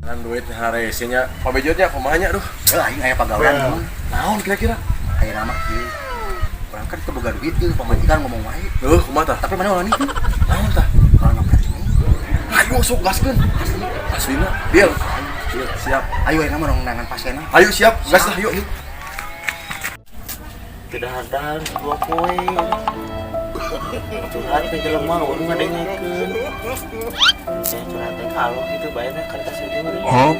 Kan duit harese nya. Pak Bejo nya kumaha nya, aduh. Heuh, aing aya pagawean. Naon kira-kira? Aya nama kieu. Urang kan teu boga duit ieu, pamajikan ngomong wae. Heuh, kumaha tah? Tapi mana urang itu? Naon tah? Kalau nyopet ini. Ayo sok gaskeun. Aslina. Deal. Deal, siap. Ayo ayeuna mah urang neangan pasienna. Ayo siap, gas lah yuk. Tidak ada 2 poe curhat ke jelema, waduh, ngadengekeun saya curhat teh kalau gitu bayarnya kertas itu. Huh?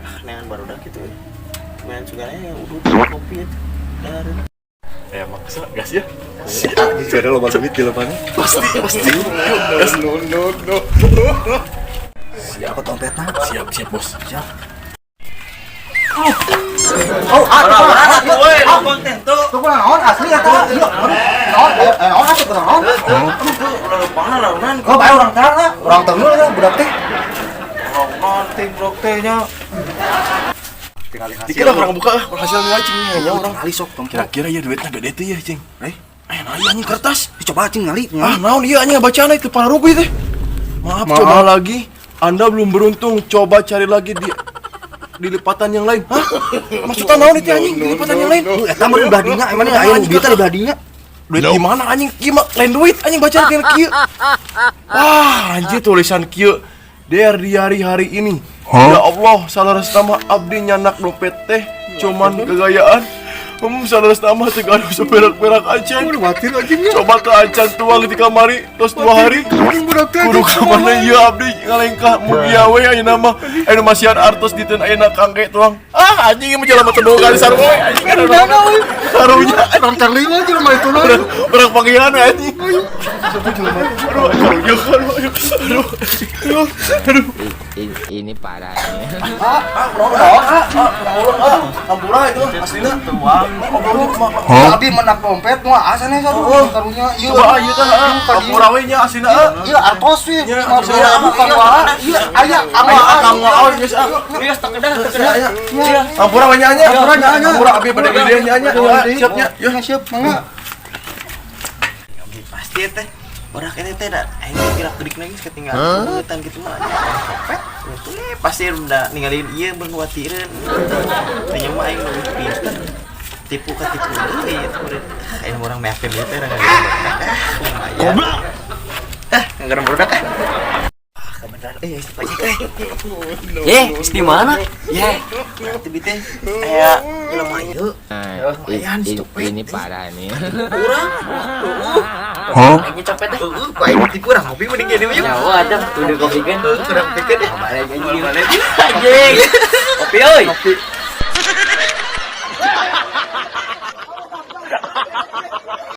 Ah, neangan barudak gitu main sugana udah kopi itu dari Ya maksa gas ya. Siap. Ada loba duit di lepasnya. Pasti, pasti. Yuk, gas. No, no, no. Siap dompetna. Siap, siap, Bos. Siap. Oh, ah, ah, woi, konten tuh. Tuh naon asli eta? Ieu naon? Eh, naon atuh naon? Tuh ulah mana launan. Oh, bae urang terang lah. Urang tenggel lah budak teh. Orang blok teh nya. Tinggal hasil. Dikira urang buka ah, hasil nilai cing nya urang. Kali sok tong. Kira-kira ya duitnya gede tuh ya, cing. Eh, Eh, nah iya anjing kertas. Dicoba cing ngali. Ah, naon iya anjing bacaan itu pararugu teh. Maaf, Maaf. coba lagi. Anda belum beruntung, coba cari lagi di lipatan yang lain. Hah? Maksudnya naon itu anjing di lipatan yang lain? Lu eta mah di belah dinya, emang aya duitnya di belah dinya. Duit di mana anjing? Ieu mah lain duit anjing, bacaan kayak kieu. Wah, anjir tulisan kieu. Der di hari-hari ini. Ya Allah, salah mah abdi nyandak dompet teh cuman kegayaan. Salah mah teu gaduh seperak-perak acan. Khawatir anjingnya. Coba ke acan tuang di kamari tos 2 hari. Budak teh. Kudu ka mana ieu abdi ngalengkah mugia we ayeuna mah. Anu masihan artos diteun ayeuna kangge tuang. Ah, anjing ieu mah jelema teu kali sarua we anjing. Karunya. Urang terlima jelema itu lah. Urang urang panggilan we anjing. Aduh, karunya, aduh, aduh, aduh, aduh. Ini parah nih. Ah, ah, ah, ah, hampura itu aslina. Tuang. Hah? Abi mendak dompet mah asane satu karunya ieu. Coba ieu tah, ah, hampura we nya aslina ah. Ieu artos sih. Iya, Lima ribu kang wae. Ieu aya kang Aya wae. kang wae geus ah. Iya, tak kedah, tak kedah. Iya. Hampura we nya nya. Hampura nya nya. Hampura abi pada gede nya nya. Siap nya. Ya siap, mangga. Pasti teh orang ini teh da aing kira kedik lagi ketinggalan duitan gitu mah copet itu pasti udah ninggalin ieu berkhawatireun tanya mah aing lebih pinter tipu ka tipu deui itu aing orang meh teh teh ah lumayan. Goblok, ah ngagaran budak ah. Ah, kebenaran eh si pajak eh. Eh, di mana? Ye, berarti teh aya jelema ieu. Nah, ini parah nih. Urang. Hah? Aing copet deh. Heeh, ku aing ditipu urang ngopi mending gini mah yuk. Nyawa ada tuh di kopi kan. Heeh, kurang pikir deh. Balik aja. Balik. Anjing. Kopi oi. Kopi.